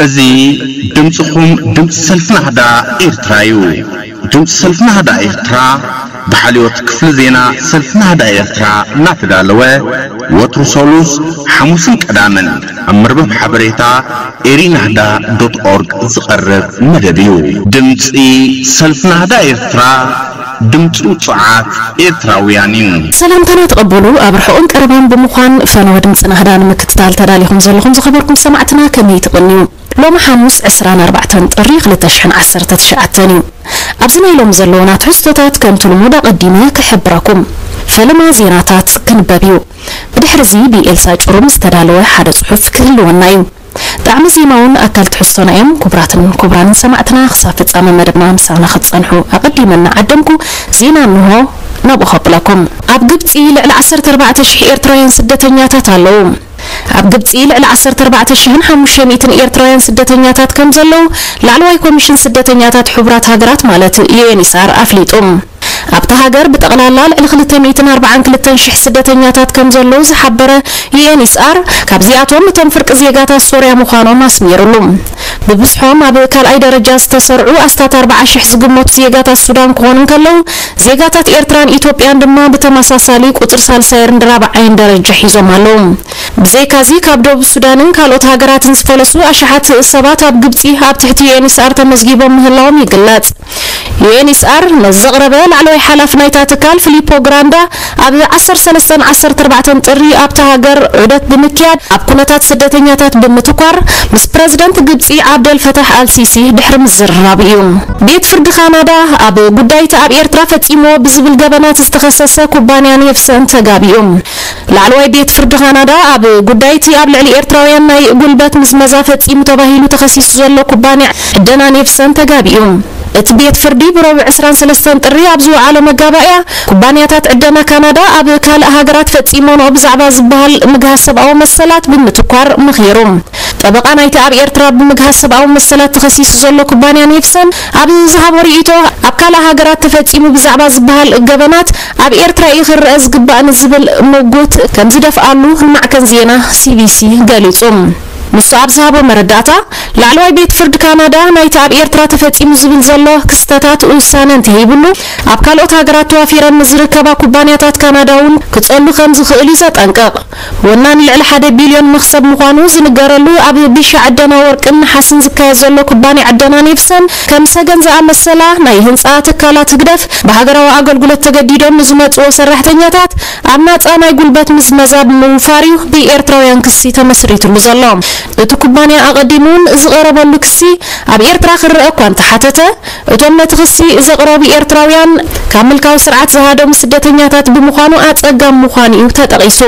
እዚ ድምፅኹም ድምፂ ሰልፊ ናህዳ ኤርትራ እዩ። ድምፂ ሰልፊ ናህዳ ኤርትራ ብሓልዮት ክፍሊ ዜና ሰልፊ ናህዳ ኤርትራ እናተዳለወ ወትሩ ሰሉስ፣ ሓሙስን ቀዳምን ኣብ መርበብ ሓበሬታ ኤሪናህዳ ዶት ኦርግ ዝቐርብ መደብ እዩ። ድምፂ ሰልፊ ናህዳ ኤርትራ ድምፂ ውፁዓት ኤርትራውያን እዩ። ሰላምታና ተቐበሉ። ኣብ ርሑቕን ቀረባን ብምዃን ፈነወ ድምፂ ናህዳ ንምክትታል ተዳሊኹም ዘለኹም ዝኸበርኩም ሰማዕትና ከመይ ትቕንዩ? ሎሚ ሓሙስ ዕስራን ኣርባዕተን ጥሪ ክልተ ሽሕን ዓሰርተ ትሽዓተን እዩ። ኣብዚ ናይ ሎሚ ዘለውና ትሕዝቶታት ከምቲ ልሙድ ኣቐዲመ ክሕብረኩም። ፈለማ ዜናታት ክንበብ እዩ። ብድሕርዚ ብኤልሳ ጭሩም ዝተዳለወ ሓደ ጽሑፍ ክህልወና እዩ። ጣዕሚ ዜማውን ኣካል ትሕዝቶና እዮም። ክቡራትን ክቡራንን ሰማዕትና ክሳብ ፍጻመ መደብና ምሳና ክትጸንሑ ኣቐዲመ እናዓደምኩ ዜና እንሆ ናብኡ ከብለኩም። ኣብ ግብጺ ልዕሊ ዓሰርተ ኣርባዕተ ሽሕ ኤርትራውያን ስደተኛታት ኣለዉ። ኣብ ግብጺ ልዕሊ ዓሰርተ ኣርባዕተ ሽሕን ሓሙሽተ ሚእትን ኤርትራውያን ስደተኛታት ከም ዘለዉ ላዕለዋይ ኮሚሽን ስደተኛታት ሕቡራት ሃገራት ማለት ዩ ኤን ኤች ሲ ኣር ኣፍሊጡ። ኣብታ ሃገር ብጠቕላላ ልዕሊ ክልተ ሚእትን ኣርባዓን ክልተን ሽሕ ስደተኛታት ከም ዘለዉ ዝሓበረ ዩ ኤን ኤች ሲ ኣር፣ ካብዚኣቶም እቶም ፍርቂ ዜጋታት ሶርያ ምዃኖም ኣስሚሩሉ። ብብዝሖም ኣብ ካልኣይ ደረጃ ዝተሰርዑ ኣስታት ኣርባዓ ሽሕ ዝግመቱ ዜጋታት ሱዳን ክኾኑ እንከለዉ፣ ዜጋታት ኤርትራን ኢትዮጵያን ድማ ብተመሳሳሊ ቁጽሪ ሳልሳይን ራብዓይን ደረጃ ሒዞም ኣለዉ። ብዘይካዚ ካብ ደቡብ ሱዳንን ካልኦት ሃገራትን ዝፈለሱ ኣሽሓት ሰባት ኣብ ግብጺ ኣብ ትሕቲ ዩ ኤን ኤች ሲ ኣር ተመዝጊቦም ምህላዎም ይግለጽ። ዩ ኤን ኤች ሲ ኣር ነዚ ዘቕረበ ላዕለዋይ ሓላፊ ናይታ ትካል ፊሊፖ ግራንዳ ኣብ ዓሰርተ ሰለስተን ዓሰርተ ኣርባዕተን ጥሪ ኣብታ ሃገር ዑደት ብምክያድ ኣብ ኩነታት ስደተኛታት ብምትኳር ምስ ፕረዚደንት ግብጺ ዓብደል ፈታሕ ኣል ሲሲ ድሕሪ ምዝርራብ እዩ። ቤት ፍርዲ ካናዳ ኣብ ጉዳይ እቲ ኣብ ኤርትራ ፈጺምዎ ብዝብል ገበናት ዝተኸሰሰ ኩባንያ ኔፍሰን ተጋቢኡ። ላዕለዋይ ቤት ፍርዲ ካናዳ ኣብ ጉዳይ እቲ ኣብ ልዕሊ ኤርትራውያን ናይ ጉልበት ምዝመዛ ፈጺሙ ተባሂሉ ተኸሲሱ ዘሎ ኩባንያ ዕደና ኔፍሰን ተጋቢኡ። እቲ ቤት ፍርዲ ብረቡዕ ዕስራን ሰለስተን ጥሪ ኣብ ዝወዓሎ መጋባእያ፣ ኩባንያታት ዕደና ካናዳ ኣብ ካልእ ሃገራት ፈጺሞንኦ ብዛዕባ ዝበሃል ምግሃስ ሰብኣዊ መሰላት ብምትኳር መኺሩ። ጠበቓ ናይቲ ኣብ ኤርትራ ብምግሃስ ሰብኣዊ መሰላት ተኸሲሱ ዘሎ ኩባንያ ኔፍሰን ኣብ ዝሃቦ ርእይቶ፣ ኣብ ካልእ ሃገራት ተፈጺሙ ብዛዕባ ዝበሃል ገበናት ኣብ ኤርትራ እዩ ክረአ ዝግባእ ንዝብል ምጉት ከም ዝደፍኣሉ ንማዕከን ዜና ሲ ቢ ሲ ገሊጹ። ንሱ ኣብ ዝሃቦ መረዳእታ፣ ላዕለዋይ ቤት ፍርዲ ካናዳ ናይቲ ኣብ ኤርትራ ተፈጺሙ ዝብል ዘሎ ክስተታት ውሳነ እንተሂብሉ፣ ኣብ ካልኦት ሃገራት ተዋፊረን ንዝርከባ ኩባንያታት ካናዳ እውን ክጸሉ ከም ዝኽእል እዩ ዘጠንቅቕ። ወናኒ ልዕሊ ሓደ ቢልዮን መኽሰብ ምዃኑ ዝንገረሉ ኣብ ቢሻ ዕደና ወርቅን ነሓስን ዝካየድ ዘሎ ኩባንያ ዕደና ኔፍሰን፣ ከም ሰገን ዝኣመሰላ ናይ ህንጻ ትካላት ህግደፍ ብሃገራዊ ኣገልግሎት ተገዲዶም ንዝመጽዎ ሰራሕተኛታት ኣብ ናጻ ናይ ጉልበት ምዝመዛ ብምውፋር እዩ ብኤርትራውያን ክሲ ተመስሪትሉ ዘሎ። እቲ ኩባንያ ኣቐዲሙ እውን ዝቐረበሉ ክሲ ኣብ ኤርትራ ክረአ እኳ እንተሓተተ፣ እቶም ነቲ ክሲ ዘቕረቡ ኤርትራውያን ካብ ምልካዊ ስርዓት ዝሃደሙ ስደተኛታት ብምዃኑ ኣጸጋሚ ምዃኑ እዩ ተጠቒሱ።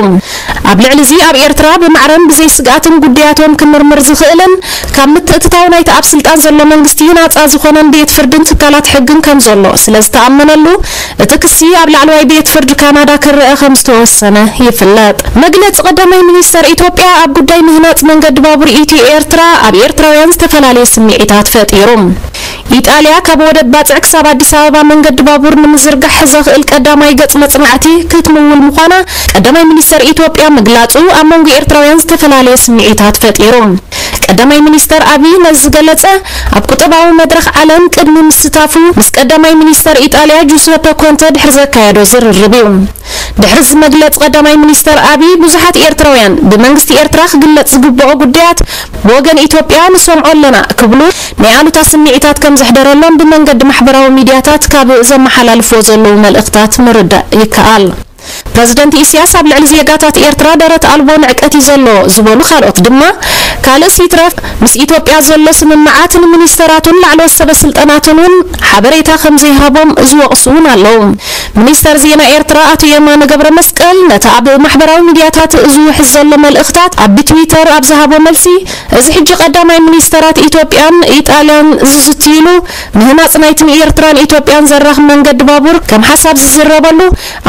ኣብ ልዕሊ እዚ ኣብ ኤርትራ ብማዕረን ብዘይ ስግኣትን ጉዳያቶም ክምርምር ዝኽእልን ካብ ምትእትታው ናይቲ ኣብ ስልጣን ዘሎ መንግስቲ ናጻ ዝኾነን ቤት ፍርድን ትካላት ሕግን ከም ዘሎ ስለ ዝተኣመነሉ፣ እቲ ክሲ ኣብ ላዕለዋይ ቤት ፍርዲ ካናዳ ክረአ ከም ዝተወሰነ ይፍለጥ። መግለጺ ቀዳማይ ሚኒስተር ኢትዮጵያ ኣብ ጉዳይ ምህናጽ መንገዲ ባቡር ኢትዮ ኤርትራ ኣብ ኤርትራውያን ዝተፈላለየ ስምዒታት ፈጢሩ። ኢጣልያ ካብ ወደብ ባጽዕ ክሳብ ኣዲስ ኣበባ መንገዲ ባቡር ንምዝርጋሕ ዘኽእል ቀዳማይ ገጽ መጽናዕቲ ክትምውል ምዃና ቀዳማይ ሚኒስተር ኢትዮጵያ ምግላጹ ኣብ መንጎ ኤርትራውያን ዝተፈላለየ ስምዒታት ፈጢሩ። ቀዳማይ ሚኒስተር ኣቢይ ነዚ ዝገለጸ ኣብ ቁጠባዊ መድረኽ ዓለም ቅድሚ ምስታፉ ምስ ቀዳማይ ሚኒስተር ኢጣልያ ጁሰፐ ኮንተ ድሕሪ ዘካየዶ ዝርርብ እዩ። ድሕሪ እዚ መግለጺ ቀዳማይ ሚኒስተር ኣቢይ ብዙሓት ኤርትራውያን ብመንግስቲ ኤርትራ ክግለጽ ዝግብኦ ጉዳያት ብወገን ኢትዮጵያ ንሰምዖ ኣለና ክብሉ ናይ ኣሉታ ስምዒታት ከም ዘሕደረሎም ብመንገዲ ማሕበራዊ ሚድያታት ካብ ዘመሓላልፍዎ ዘለዉ መልእኽታት ምርዳእ ይከኣል። ፕረዚደንት ኢሳያስ ኣብ ልዕሊ ዜጋታት ኤርትራ ደረት ኣልቦ ንዕቀት እዩ ዘሎ ዝበሉ ካልኦት ድማ፣ ካልእስ ይትረፍ ምስ ኢትዮጵያ ዘሎ ስምምዓት ንሚኒስተራቱን ላዕለዎት ሰበ ስልጠናቱን እውን ሓበሬታ ከም ዘይሃቦም ዝወቕሱ እውን ኣለዉ። ሚኒስተር ዜና ኤርትራ ኣቶ የማነ ገብረ መስቀል ነቲ ኣብ ማሕበራዊ ሚድያታት ዝውሕዝ ዘሎ መልእኽታት ኣብ ብትዊተር ኣብ ዝሃቦ መልሲ፣ እዚ ሕጂ ቀዳማይ ሚኒስተራት ኢትዮጵያን ኢጣልያን ዝዝትይሉ፣ ምህናጽ ናይቲ ንኤርትራን ኢትዮጵያን ዘራኽብ መንገዲ ባቡር ከም ሓሳብ ዝዝረበሉ፣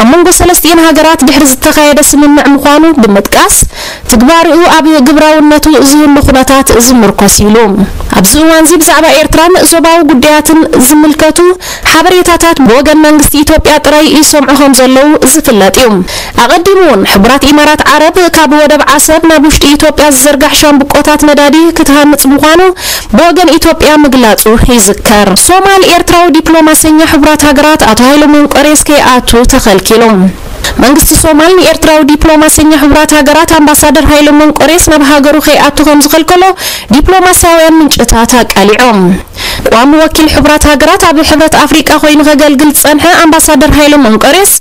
ኣብ መንጎ ሰለስተ ክልቲኤን ሃገራት ድሕሪ ዝተኻየደ ስምምዕ ምዃኑ ብምጥቃስ፣ ትግባሪኡ ኣብ ግብራውነቱ ዝህሉ ኩነታት ዝምርኮስ ኢሉ። ኣብዚ እዋንዚ ብዛዕባ ኤርትራን ዞባዊ ጉዳያትን ዝምልከቱ ሓበሬታታት ብወገን መንግስቲ ኢትዮጵያ ጥራይ ይሰምዑ ከም ዘለዉ ዝፍለጥ እዩ። ኣቐዲሙ እውን ሕቡራት ኢማራት ዓረብ ካብ ወደብ ዓሰብ ናብ ውሽጢ ኢትዮጵያ ዝዘርጋሕ ሻምብቆታት ነዳዲ ክትሃንጽ ምዃኑ ብወገን ኢትዮጵያ ምግላጹ ይዝከር። ሶማል ኤርትራዊ ዲፕሎማሰኛ ሕቡራት ሃገራት ኣቶ ሃይለ መንቆሬስ ከይኣቱ ተኸልኪሉ። መንግስቲ ሶማል ንኤርትራዊ ዲፕሎማሰኛ ሕቡራት ሃገራት ኣምባሳደር ሃይለ መንቆሬስ ናብ ሃገሩ ከይኣቱ ከም ዝኸልከሎ ዲፕሎማስያውያን ምንጭታት ኣቃሊዖም። ቋሚ ወኪል ሕቡራት ሃገራት ኣብ ሕብረት ኣፍሪቃ ኮይኑ ከገልግል ዝጸንሐ ኣምባሳደር ሃይለ መንቆሬስ፣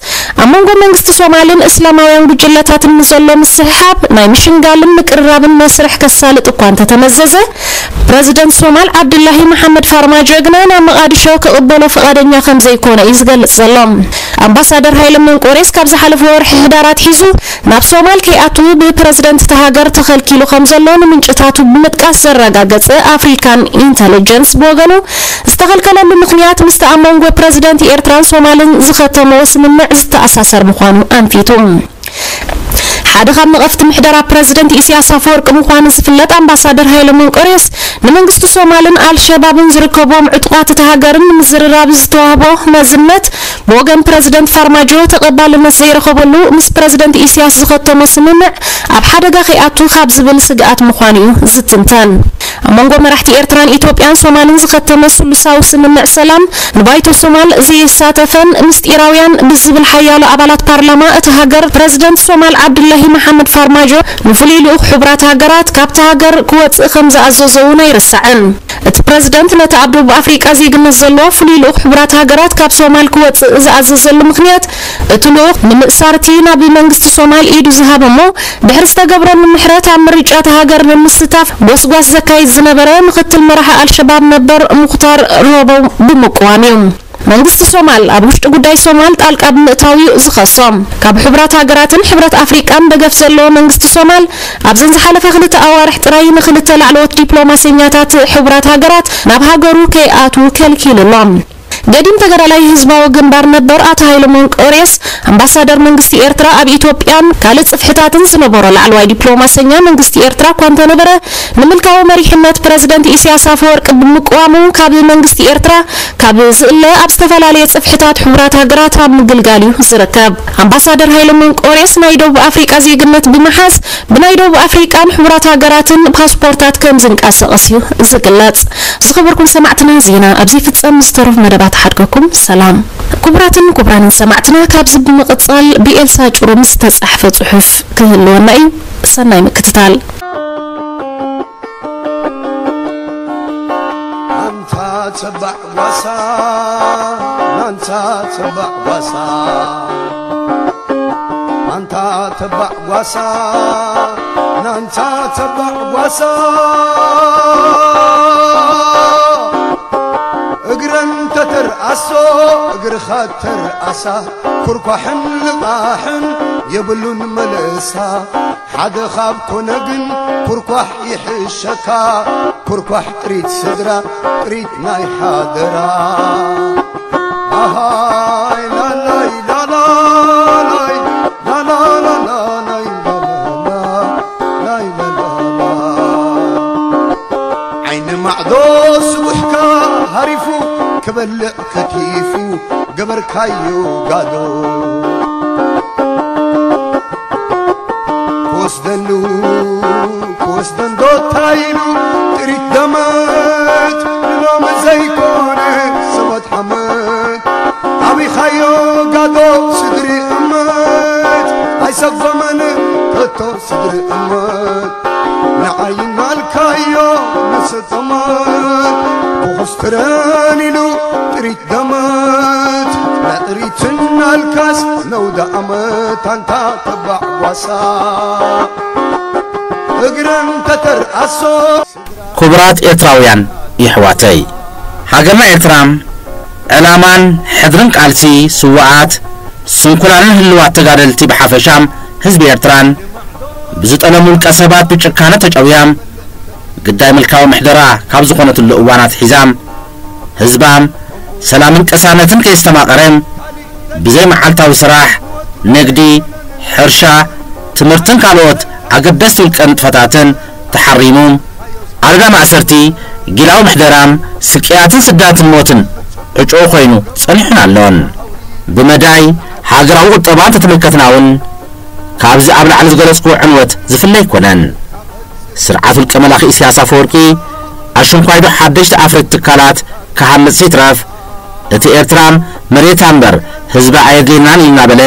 ኣብ መንጎ መንግስቲ ሶማልን እስላማውያን ጉጅለታትን ንዘሎ ምስሕሓብ ናይ ምሽንጋልን ምቅርራብን መስርሕ ከሳልጥ እኳ እንተተመዘዘ፣ ፕረዚደንት ሶማል ዓብዱላሂ መሓመድ ፋርማጆ ግና ናብ መቓዲሾ ክቕበሎ ፍቓደኛ ከም ዘይኮነ እዩ ዝገልጽ ዘሎ። ኣምባሳደር ሃይለ መንቆሬስ ካብ ዝሓለፈ ወርሒ ሕዳር ኣትሒዙ ናብ ሶማል ከይኣቱ ብፕረዚደንት እታ ሃገር ተኸልኪሉ ከም ዘሎ ንምንጭታቱ ብምጥቃስ ዘረጋገጸ ኣፍሪካን ኢንተለጀንስ ብወገኑ፣ ዝተኸልከለሉ ምኽንያት ምስቲ ኣብ መንጎ ፕረዚደንት ኤርትራን ሶማልን ዝኸተመዎ ስምምዕ ዝተኣሳሰር ምዃኑ ኣንፊቱ። ሓደ ካብ ነቐፍቲ ምሕደራ ፕረዚደንት ኢሳያስ ኣፈወርቂ ምዃኑ ዝፍለጥ ኣምባሳደር ሃይለ መንቆሬስ፣ ንመንግስቲ ሶማልን ኣልሸባብን ዝርከቦም ዕጡቓት እታ ሃገርን ንምዝርራብ ዝተዋህቦ መዝነት ብወገን ፕረዚደንት ፋርማጆ ተቐባልነት ዘይረኸበሉ፣ ምስ ፕረዚደንት ኢሳያስ ዝኸተሞ ስምምዕ ኣብ ሓደጋ ከይኣቱ ካብ ዝብል ስግኣት ምዃኑ እዩ ዝትንተን። ኣብ መንጎ መራሕቲ ኤርትራን ኢትዮጵያን ሶማልን ዝኸተመ ስሉሳዊ ስምምዕ ሰላም ንባይቶ ሶማል ዘየሳተፈን ምስጢራውያን ብዝብል ሓያሎ ኣባላት ፓርላማ እታ ሃገር ፕረዚደንት ሶማል ዓብዱላሂ መሓመድ ፋርማጆ ንፍሉይ ልኡኽ ሕቡራት ሃገራት ካብታ ሃገር ክወጽእ ከም ዝኣዘዞ እውን ኣይርሳዕን። እቲ ፕረዚደንት ነቲ ኣብ ደቡብ ኣፍሪቃ ዜግነት ዘለዎ ፍሉይ ልኡኽ ሕቡራት ሃገራት ካብ ሶማል ክወጽእ ዝኣዘዘሉ ምኽንያት፣ እቲ ልኡኽ ንምእሳርቲ ናብ መንግስቲ ሶማል ኢዱ ዝሃበ እሞ፣ ድሕሪ ዝተገብረሉ ምሕረት ኣብ ምርጫ እታ ሃገር ንምስታፍ ጎስጓስ ዘካይድ ዝነበረ ምኽትል መራሒ ኣልሸባብ ነበር ሙኽታር ሮቦው ብምቅዋም እዩ። መንግስቲ ሶማል ኣብ ውሽጢ ጉዳይ ሶማል ጣልቃ ብምእታው እዩ ዝኸሶም። ካብ ሕቡራት ሃገራትን ሕብረት ኣፍሪቃን ደገፍ ዘለዎ መንግስቲ ሶማል ኣብዘን ዝሓለፈ ክልተ ኣዋርሕ ጥራይ ንክልተ ላዕለዎት ዲፕሎማሰኛታት ሕቡራት ሃገራት ናብ ሃገሩ ከይኣትዉ ከልኪሉ ኣሎ። ገዲም ተጋዳላይ ህዝባዊ ግንባር ነበር ኣቶ ሃይለ መንቆሬስ፣ ኣምባሳደር መንግስቲ ኤርትራ ኣብ ኢትዮጵያን ካልእ ጽፍሕታትን ዝነበሮ ላዕለዋይ ዲፕሎማሰኛ መንግስቲ ኤርትራ እኳ እንተነበረ፣ ንምልካዊ መሪሕነት ፕረዚደንት ኢሳያስ ኣፈወርቂ ብምቅዋሙ፣ ካብ መንግስቲ ኤርትራ ካብ ዝእለ ኣብ ዝተፈላለየ ጽፍሕታት ሕቡራት ሃገራት ኣብ ምግልጋል እዩ ዝርከብ። ኣምባሳደር ሃይለ መንቆሬስ ናይ ደቡብ ኣፍሪቃ ዜግነት ብምሓዝ፣ ብናይ ደቡብ ኣፍሪቃን ሕቡራት ሃገራትን ፓስፖርታት ከም ዝንቀሳቐስ እዩ ዝግለጽ። ዝኸበርኩም ሰማዕትና፣ ዜና ኣብዚ ይፍጸም። ዝተረፉ መደባት ሓድገኩም ሰላም። ክቡራትን ክቡራንን ሰማዕትና፣ ካብዚ ብምቕጻል ብኤልሳ ጭሩም ዝተጻሕፈ ጽሑፍ ክህልወና እዩ። ሰናይ ምክትታል። ኣንታ ተባዕ ጓሳ፣ ናንታ ተባዕ ጓሳ፣ ኣንታ ተባዕ ጓሳ፣ ናንታ ተባዕ ጓሳ። እግረን ተተርኣሶ፣ እግርኻ ተርኣሳ፣ ኩርኳሕን ልቓሕን የብሉን መለሳ። ሓደ ካብ ኮነ ግን ኩርኳሕ ይሕሸካ፣ ኩርኳሕ ጥሪት ስድራ፣ ጥሪት ናይ ሓደራ። ኣሃይ ላላይ ላላላይ፣ ላላላላላይ ላላላ፣ ላይ ላላላ። ዓይኒ ማዕዶ ስቡሕካ ሃሪፉ፣ ክበልዕ ከቲፉ ገበርካዮ ጋዶ። ክወስደሉ ክወስደን ዶ ታይሉ ጥሪት ደመት፣ ንሎሚ ዘይኮነ ሰበት ሓመት። ኣቢኻዮ ጋዶ ስድሪ እመት፣ ኣይሰጎመን ከቶ ስድሪ እመት። ንዓይ እናልካዮ ነሰጠመት፣ ክኹስትረን ኢሉ ጥሪት ደመት፣ ናጥሪትን ኣልካስ ነውደ ኣመት ኣንታ ተባዕ ጓሳ። እግረን ተተርኣሶ። ክቡራት ኤርትራውያን የሕዋተይ፣ ሃገርና ኤርትራ ዕላማን ሕድርን ቃልሲ ስውኣት፣ ስንኩላንን ህልዋት ተጋደልቲ ብሓፈሻ፣ ህዝቢ ኤርትራን ብዝጠለሙ ውልቀ ሰባት ብጭካነ ተጨውያ፣ ግዳይ ምልካዊ ምሕደራ ካብ ዝኾነትሉ እዋን ኣትሒዛ፣ ህዝባ ሰላምን ቅሳነትን ከየስተማቐረ፣ ብዘይ መዓልታዊ ስራሕ፣ ንግዲ፣ ሕርሻ፣ ትምህርትን ካልኦት ኣገደስቲ ውልቀ ንጥፈታትን ተሓሪሙ፣ ኣደዳ ማእሰርቲ፣ ጊላዊ ምሕደራ፣ ስቅያትን ስዳትን ሞትን ዕጭኡ ኮይኑ ጸኒሑን ኣሎን። ብመዳይ ሃገራዊ ቁጠባ እንተተመልከትና እውን ካብዚ ኣብ ላዕሊ ዝገለጽኩዎ ዕንወት ዝፍለ ኣይኮነን። ስርዓት ውልቀ መላኺ ኢሳያስ ኣፈወርቂ ኣሽንኳይዶ ሓደሽቲ ኣፍረይቲ ትካላት ክሃንጽ ይትረፍ፣ እቲ ኤርትራ መሬታ እምበር ህዝቢ ኣየድልየናን እዩ እናበለ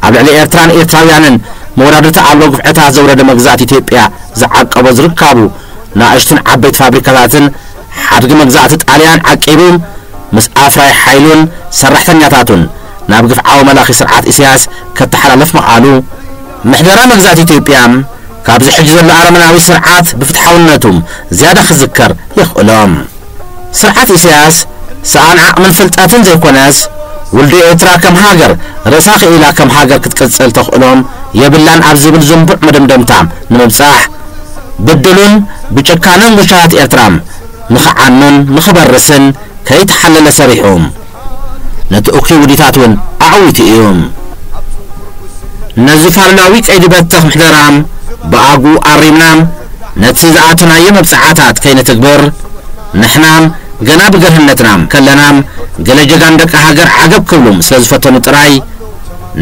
ኣብ ልዕሊ ኤርትራን ኤርትራውያንን መወዳድርቲ ኣልቦ ግፍዕታት ዘውረደ መግዛእቲ ኢትዮጵያ ዝዓቀቦ ዝርካቡ ንኣሽቱን ዓበይቲ ፋብሪካታትን ሓድጊ መግዛእቲ ጣልያን ዓቂቡ ምስ ኣፍራይ ሓይሉን ሰራሕተኛታቱን ናብ ግፍዓዊ መላኺ ስርዓት ኢሳያስ ከተሓላልፍ ምኽኣሉ፣ ምሕደራ መግዛእቲ ኢትዮጵያ ካብዚ ሕጂ ዘሎ ኣረመናዊ ስርዓት ብፍትሓውነቱ ዝያዳ ክዝከር የኽእሎ። ስርዓት ኢሳያስ ሰኣን ዓቕምን ፍልጠትን ዘይኮነስ፣ ውልዶ ኤርትራ ከም ሃገር ርእሳ ክኢላ ከም ሃገር ክትቅጽል ተኽእሎም የብላን ኣብ ዝብል ዝንቡዕ መደምደምታ ንምብጻሕ፣ ብድሉን ብጭካነን ጉሻት ኤርትራ ንኽዓኑን ንኽበርስን ከይተሓለለ ሰሪሑ፣ ነቲ እኩይ ውዲታት እውን ኣዕዊቱ እዩ። ነዚ ፋሉላዊ ቀይዲ በተኽ ምሕደራ ብኣግኡ ኣሪምና፣ ነቲ ዝኣተናዮ መብጽዓታት ከይንትግብር፣ ንሕና ገና ብገርህነትና ከለና፣ ገለ ጀጋኑ ደቂ ሃገር ዓገብ ክብሉ ስለ ዝፈተኑ ጥራይ፣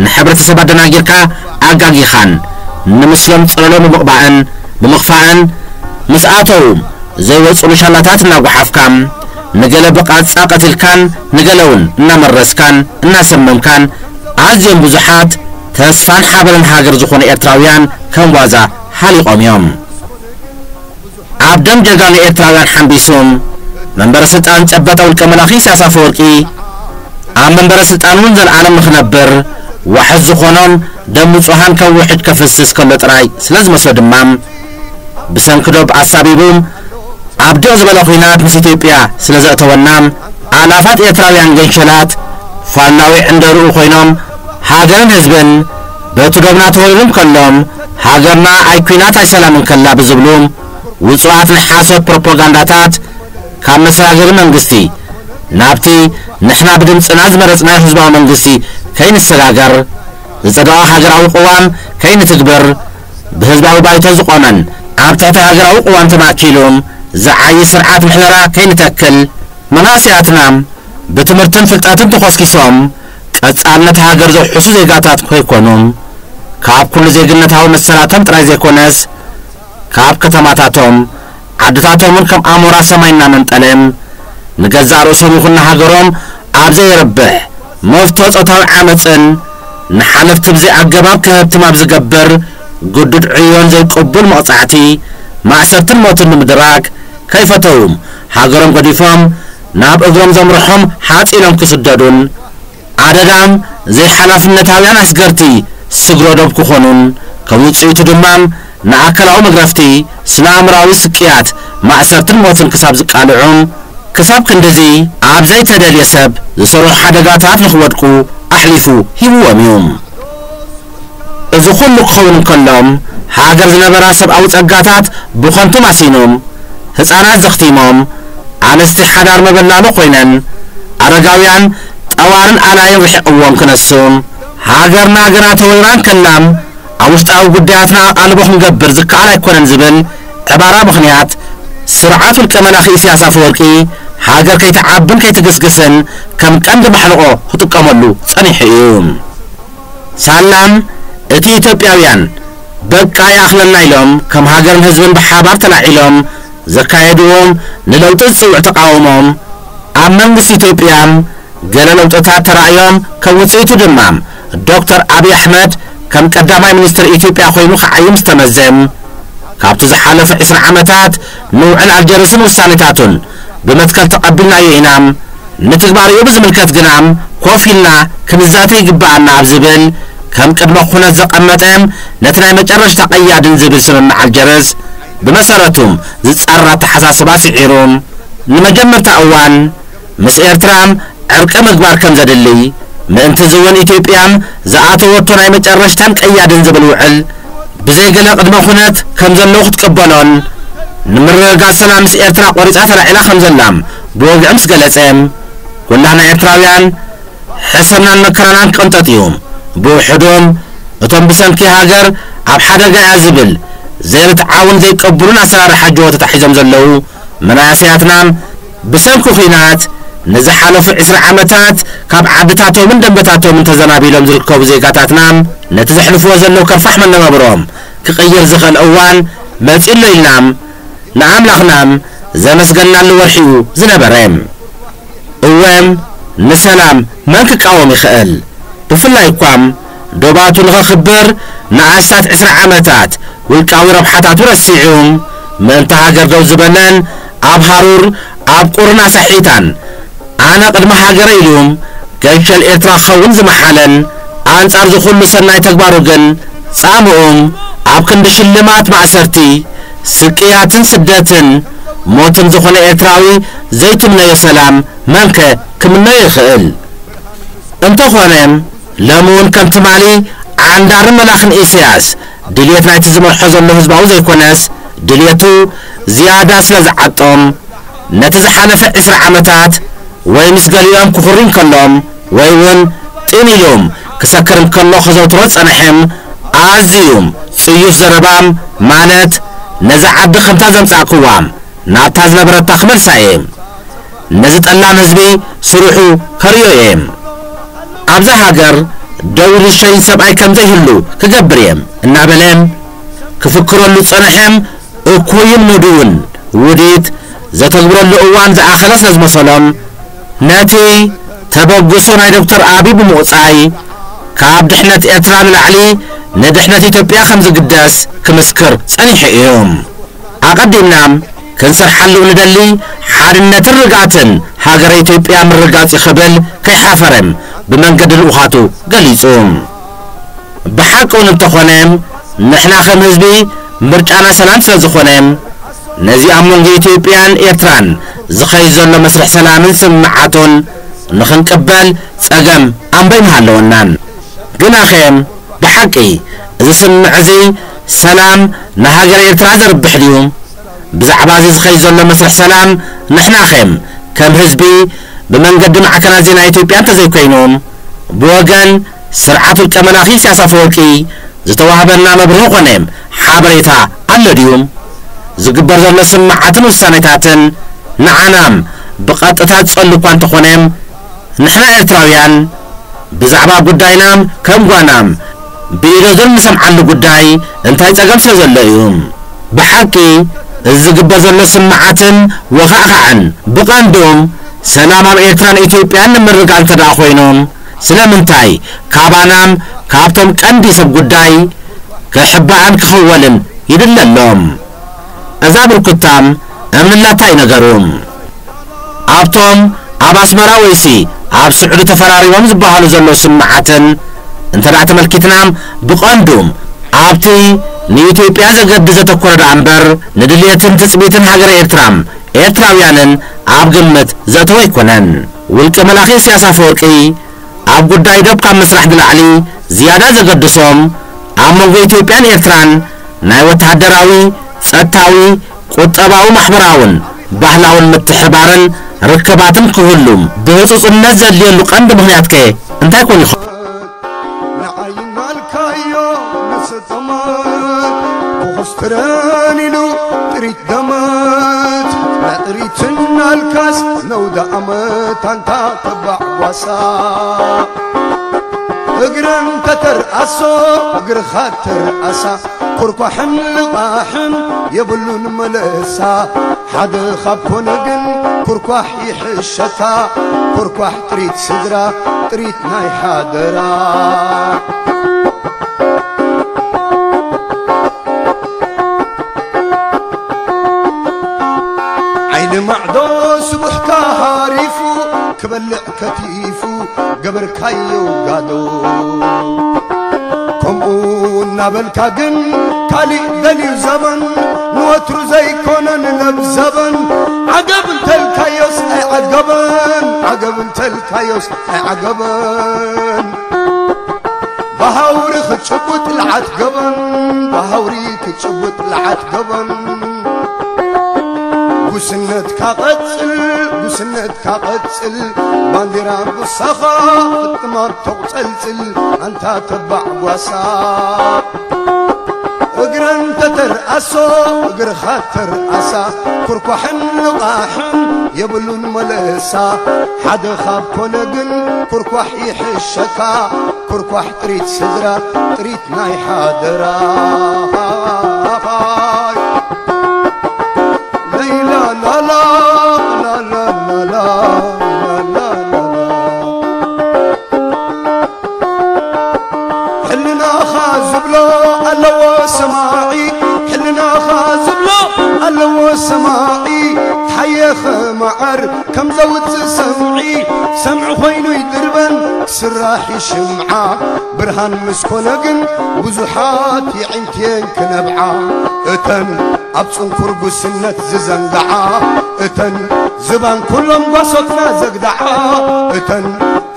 ንሕብረተሰብ ኣደናጊርካ ኣጋጊኻን፣ ንምስሎም ጸለሎ ብምቕባእን ብምኽፋእን፣ ምስ ኣተዉ ዘይወጹ ምሻላታት እናጓሓፍካ፣ ንገለ ብቓጻ ቀቲልካን ንገለ እውን እናመረዝካን እናሰመምካን፣ ኣዝዮም ብዙሓት ተስፋን ሓበንን ሃገር ዝኾኑ ኤርትራውያን ከም ዋዛ ሓሊቖም እዮም። ኣብ ደም ጀጋኑ ኤርትራውያን ሓምቢሱ መንበረ ስልጣን ጨበጠ ውልቀ መላኺ ኢሳያስ ኣፈወርቂ፣ ኣብ መንበረ ስልጣን እውን ዘለዓለም ንኽነብር ዋሕስ ዝኾኖም ደም ንጹሃን ከም ውሕጅ ከፍስስ ከሎ ጥራይ ስለ ዝመስሎ ድማ፣ ብሰንኪ ዶብ ኣሳቢቡ ኣብ ድቕ ዝበለ ኲናት ምስ ኢትዮጵያ ስለ ዘእተወና፣ ኣላፋት ኤርትራውያን ገንሸላት ፋሉላዊ ዕንደርኡ ኮይኖም፣ ሃገርን ህዝብን በቲ ዶብና ተወሪሩ እንከሎ፣ ሃገርና ኣይ ኲናት ኣይ ሰላም እንከላ ብዝብሉ ውጹኣት ናይ ሓሶት ፕሮፓጋንዳታት፣ ካብ መሰጋገሪ መንግስቲ ናብቲ ንሕና ብድምጽና ዝመረጽናዮ ህዝባዊ መንግስቲ ከይንሰጋገር፣ ዝጸደቐ ሃገራዊ ቅዋም ከይንትግብር፣ ብህዝባዊ ባይቶ ዝቖመን ኣብ ትሕቲ ሃገራዊ ቅዋም ተማእኪሉ ዝዓዪ ስርዓት ምሕደራ ከይንተክል፣ መናእሰያትና ብትምህርትን ፍልጠትን ተኾስኪሶም ቀጻልነት ሃገር ዘውሕሱ ዜጋታት ከይኮኑ፣ ካብ ኩሉ ዜግነታዊ መሰላቶም ጥራይ ዘይኮነስ፣ ካብ ከተማታቶም፣ ዓድታቶምን ከም ኣሞራ ሰማይ እናመንጠለ፣ ንገዛእ ርእሶም ይኹን ንሃገሮም ኣብ ዘየርብሕ መፍቶ ጾታዊ ዓመጽን ንሓለፍቲ ብዘይ ኣገባብ ክህብትም ኣብ ዝገብር ግዱድ ዕዮን ዘይቅቡል መቕጻዕቲ፣ ማእሰርትን ሞትን ንምድራግ ከይፈተዉ ሃገሮም ገዲፎም ናብ እግሮም ዘምርሖም ሓጺኖም ክስደዱን ኣደዳ ዘይሓላፍነታውያን ኣስገርቲ ስግረ ዶብ ክኾኑን ከም ውጽኢቱ ድማ ንኣካላዊ መግረፍቲ፣ ስነ ኣእምራዊ ስቅያት፣ ማእሰርትን ሞትን ክሳብ ዝቃልዑ፣ ክሳብ ክንድዚ ኣብ ዘይተደልየ ሰብ ዝሰርሑ ሓደጋታት ንኽወድቁ ኣሕሊፉ ሂብዎም እዩ። እዚ ኩሉ ክኸውን እንከሎ፣ ሃገር ዝነበራ ሰብኣዊ ጸጋታት ብኸንቱ ማሲኑ፣ ህጻናት ዘኽቲሞም፣ ኣንስቲ ሓዳር መበላሎ ኮይነን፣ ኣረጋውያን ጠዋርን ኣላይን ርሒቕዎም ክነሱ፣ ሃገርና ገና ተወሪራ እንከላ፣ ኣብ ውሽጣዊ ጉዳያትና ኣቓልቦ ክንገብር ዝከኣል ኣይኮነን ዝብል ዕባራ ምኽንያት፣ ስርዓት ውልቀ መላኺ ኢሳያስ ኣፈወርቂ፣ ሃገር ከይትዓብን ከይትግስግስን ከም ቀንዲ ማሕንቖ ክጥቀመሉ ጸኒሑ እዩ። ሳላም እቲ ኢትዮጵያውያን በቃ ይኣኽለና ኢሎም ከም ሃገርን ህዝብን ብሓባር ተላዒሎም ዘካየድዎም ንለውጢ ዝጽውዕ ተቃውሞም ኣብ መንግስቲ ኢትዮጵያ ገለ ለውጥታት ተራእዮም ከም ውጽኢቱ ድማ ዶክተር ኣብይ ኣሕመድ ከም ቀዳማይ ሚኒስትር ኢትዮጵያ ኮይኑ ክዓይም ዝተመዘ ካብቲ ዝሓለፈ ዕስራ ዓመታት ንውዕል ኣልጀርስን ውሳኔታቱን ብመትከል ተቐቢልናዮ ኢና። ንትግባሬኡ ብዝምልከት ግና ኮፍ ኢልና ክንዛተ ይግብኣና ኣብ ዝብል ከም ቅድመ ኩነት ዘቐመጠ ነቲ ናይ መጨረሽታ ቀያድን ዝብል ስምምዕ ኣልጀርስ ብመሰረቱ ዝጻረር ኣተሓሳስባ ስዒሩ ንመጀመርታ እዋን ምስ ኤርትራ ዕርቂ ምግባር ከም ዘድሊ ምእንቲ ዝውን ኢትዮጵያ ዝኣተወቶ ናይ መጨረሽታን ቀያድን ዝብል ውዕል ብዘይ ገለ ቅድመ ኩነት ከም ዘለዎ ክትቅበሎን ንምርግጋጽ ሰላም ምስ ኤርትራ ቆሪጻ ተላዒላ ከም ዘላ ብወግዒ ምስ ገለጸ፣ ኩላህና ኤርትራውያን ሕሰምናን መከራናን ክቕንጠጥ እዩ። ብውሕዶም እቶም ብሰንኪ ሃገር ኣብ ሓደጋ እያ ዝብል ዘይርትዓውን ዘይቀብሉን ኣሰራርሓ ጅሆ ተታሒዞም ዘለዉ መናእሰያትናም ብሰንኪ ኹናት ንዝሓለፉ ዕስራ ዓመታት ካብ ዓድታቶምን ደንበታቶምን ተዘናቢሎም ዝርከቡ ዜጋታትናም ነቲ ዘሕልፍዎ ዘለዉ ከርፋሕ መነባብሮኦም ክቕይር ዝኽእል እዋን መጺኡ ኣሎ ኢልናም ንኣምላኽናም ዘመስገናሉ ወርሒኡ ዝነበረ። እወም ንሰላም መን ክቃወም ይኽእል? ብፍላይ እኳም ዶባቱ ንኸኽብር ንኣስታት ዕስራ ዓመታት ውልቃዊ ረብሓታቱ ረሲዑ ምእንቲ ሃገር ደው ዝበለን ኣብ ሃሩር ኣብ ቁርን ኣሳሒታን ኣነ ቅድሚ ሃገረ ኢሉ ገንሸል ኤርትራ ክኸውን ዝመሓለን ኣንጻር ዝኹሉ ሰናይ ተግባሩ ግን ጻምኡም ኣብ ክንዲ ሽልማት ማእሰርቲ ስቅያትን ስደትን ሞትን ዝኾነ ኤርትራዊ ዘይትምነዮ ሰላም መንከ ክምነዮ ይኽእል? እንተኾነ ሎም እውን ከም ትማሊ ዓንዳርን መላኽን ኢሳያስ ድልየት ናይቲ ዝመርሖ ዘሎ ህዝባዊ ዘይኮነስ ድልየቱ ዝያዳ ስለ ዝዓጦም ነቲ ዝሓለፈ ዕስራ ዓመታት ወይ ምስ ገሊኦም ክኹሪ እንከሎም ወይ እውን ጢን ኢሉም ክሰክር እንከሎ ከዘውትሮ ዝጸንሐም ኣዝዩም ጽዩፍ ዘረባም ማለት ነዛ ዓዲ ከምታ ዘምጻእክዋ ናብታ ዝነበረታ ክመልሳ እየ። ነዚ ጠላም ህዝቢ ስርሑ ከርእዮ እየ። ኣብዛ ሃገር ደው ኢሉ ዝሸይን ሰብኣይ ከም ዘይህሉ ክገብር እየ እናበለ ክፍክረሉ ዝጸንሐም እኩይን ምዱውን ውዲት ዘተግብረሉ እዋን ዝኣኸለ ስለ ዝመሰሎም ነቲ ተበግሶ ናይ ዶክተር ኣቢ ብምቑጻይ ካብ ድሕነት ኤርትራ ንላዕሊ ንድሕነት ኢትዮጵያ ከም ዝግደስ ክምስክር ጸኒሑ እዩ። ኣቐዲምና ክንሰርሓሉ ንደሊ ሓድነትን ርግኣትን ሃገረ ኢትዮጵያ ምርጋጽ እዩ ክብል ከይሓፈረ ብመንገዲ ልኡኻቱ ገሊጹ። ብሓቂ እውን እንተኾነ ንሕና ከም ህዝቢ ምርጫና ሰላም ስለ ዝኾነ ነዚ ኣብ መንጎ ኢትዮጵያን ኤርትራን ዝኸይድ ዘሎ መስርሕ ሰላምን ስምምዓቱን ንኽንቅበል ጸገም ኣንበይምሃለወናን። ግናኸ ብሓቂ እዚ ስምምዕ እዚ ሰላም ንሃገር ኤርትራ ዘርብሕ ድዩ? ብዛዕባ እዚ ዝኸይድ ዘሎ መስርሕ ሰላም ንሕናኸ ከም ህዝቢ ብመንገዲ ማዕከናት ዜና ኢትዮጵያ እንተዘይኮይኑ ብወገን ስርዓት ውልቀ መላኺ ኢሳያስ ኣፈወርቂ ዝተዋህበና መብርሂ ኾነ ሓበሬታ ኣሎ ድዩ? ዝግበር ዘሎ ስምምዓትን ውሳኔታትን ንዓናም ብቐጥታ ዝጸሉ እኳ እንተኾነ ንሕና ኤርትራውያን ብዛዕባ ጉዳይናም ከም ጓናም ብኢደዞን ንሰምዓሉ ጉዳይ እንታይ ጸገም ስለ ዘሎ እዩ? ብሓቂ እዚ ዝግበር ዘሎ ስምምዓትን ወኻዕኻዕን ብቐንዱ ሰላም ኣብ ኤርትራን ኢትዮጵያን ንምርግጋጽ እንተ ደኣ ኮይኑ ስለምንታይ ካባናም ካብቶም ቀንዲ ሰብ ጉዳይ ክሕባእን ክኽወልን ይድለ ኣሎ? እዛ ብርኩታም እምንላታ እዩ ነገሩ። ኣብቶም ኣብ ኣስመራ ወይሲ ኣብ ስዑዲ ተፈራሪሞም ዝበሃሉ ዘለዉ ስምምዓትን እንተ ደኣ ተመልኪትናም ብቐንዱ ኣብቲ ንኢትዮጵያ ዘገድስ ዘተኮረ ደኣ እምበር ንድልየትን ትጽቢትን ሃገረ ኤርትራም ኤርትራውያንን ኣብ ግምት ዘእተወ ኣይኮነን። ውልቀ መላኺ ኢሳያስ ኣፈወርቂ ኣብ ጉዳይ ዶብ ካብ ምስራሕ ንላዕሊ ዝያዳ ዘገድሶም ኣብ መንጎ ኢትዮጵያን ኤርትራን ናይ ወተሃደራዊ፣ ጸጥታዊ፣ ቁጠባዊ፣ ማሕበራውን ባህላውን ምትሕባርን ርክባትን ክህሉ ብህጹጽነት ዘድልየሉ ቀንዲ ምኽንያት ከ እንታይ ኮን ይኸውን? ንዓይ እናልካዮ ንሰተማት ብኹስትረን ኢሉ ጥሪት ደመት ንጥሪት እናልካስ ነውደ ኣመት ኣንታ ተባዕ ጓሳ እግረን ተተርኣሶ እግርኻ ተርኣሳ ኩርኳሕን ልቓሕን የብሉን መለሳ ሓደ ካብ ኮነ ግን ኩርኳሕ ይሕሸካ ኩርኳሕ ጥሪት ስድራ ጥሪት ናይ ሓደራ ዓይኒ ማዕዶ ስቡሕካ ሃሪፉ ክበልዕ ከቲፉ ገበርካዮ ጋዶ ከምኡ እናበልካ ግን ካሊእ ደልዩ ዘበን ንወትሩ ዘይኮነ ንነብ ዘበን ዓገብ እንተልካዮስ ኣይዓገበን ዓገብ እንተልካዮስ ኣይዓገበን ብሃውሪ ክጭቡጥ ልዓት ገበን ብሃውሪ ክጭቡጥ ልዓት ገበን ጉስነትካ ቀጽል፣ ጉስነትካ ቀጽል፣ ባንዴራ ጓሳኻ ፍጥማት ተቑጸልጽል፣ ኣንታ ተባዕ ጓሳ። እግረን ተተርኣሶ፣ እግርኻ ተርኣሳ፣ ኩርኳሕን ልቓሕን የብሉን መለሳ። ሓደ ካብ ኮነ ግን ኩርኳሕ ይሕሸካ፣ ኩርኳሕ ጥሪት ስድራ፣ ጥሪት ናይ ሓደራ። ለይላ ላላ፣ ላላ ላላ፣ ላላ ላላ። ሕልናኻ ዝብሎ ኣለዎ ሰማዒ፣ ሕልናኻ ዝብሎ ኣለዎ ሰማዒ። ሓየኸ መዓር ከም ዘውፅእ ሰምዒ፣ ሰምዒ ኮይኑ ይድርበን ክስራሕ ይሽምዓ። ብርሃን ምስ ኮነ ግን ብዙሓት የዒንትየን ክነብዓ። እተን ኣብ ጽንኩር ጉስነት ዝዘንግዓ፣ እተን ዝባን ኩሎም ጓሶትና ዘግድዓ፣ እተን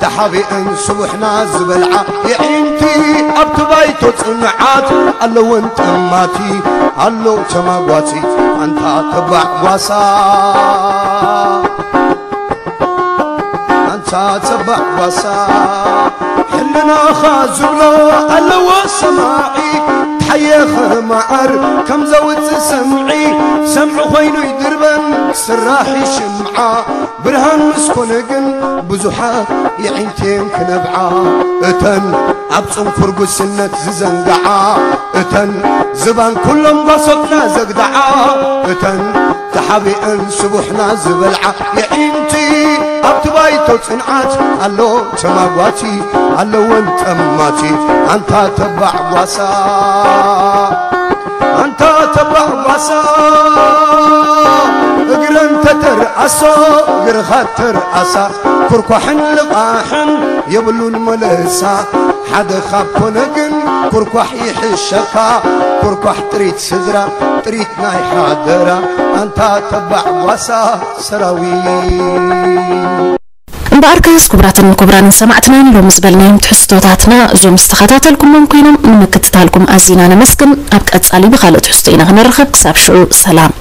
ተሓቢአን ስቡሕና ዝበልዓ፣ የዒንቲ ኣብቲ ባይቶ ጽንዓት ኣለወን ጠማቲ፣ ኣሎ ተማጓቲ፣ ኣንታ ተባዕ ጓሳ። ኣንታ ተባዕ ጓሳ፣ ሕልናኻ ዝብሎ ኣለዎ ሰማዒ። ተሓየኸ መዓር ከም ዘውፅእ ሰምዒ፣ ሰምዒ ኮይኑ ይድርበን ስራሕ ይሽምዓ። ብርሃን ምስ ኮነ ግን ብዙሓት የዒንቴን ክነብዓ። እተን ኣብ ጽንኩር ጉስነት ዝዘንግዓ፣ እተን ዝባን ኩሎም ጓሶትና ዘግድዓ፣ እተን ተሓቢአን ስቡሕና ዝበልዓ፣ የዒንቲ ኣብቲ ባይቶ ጽንዓት ኣሎ ተማጓቲ፣ ኣለወን ጠማቲ። ኣንታ ተባዕ ጓሳ፣ ኣንታ ተባዕ ጓሳ፣ እግረን ተተርኣሶ፣ እግርኻ ተርኣሳ፣ ኩርኳሕን ልቓሕን የብሉን መለሳ። ሓደ ካብ ኮነ ግን ኩርኳሕ ይሕሸካ፣ ኩርኳሕ ጥሪት ስድራ፣ ጥሪት ናይ ሓደራ፣ ኣንታ ተባዕ ጓሳ ሰራዊት። እምበኣርከስ ክቡራትን ክቡራንን ሰማዕትና፣ ሎሚ ዝበልናዮም ትሕዝቶታትና እዞም ዝተኸታተልኩሞም ኮይኖም፣ ንምክትታልኩም ኣዚና ነመስግን። ኣብ ቀጻሊ ብኻልእ ትሕዝቶ ኢና ክንራኸብ። ክሳብ ሽዑ ሰላም።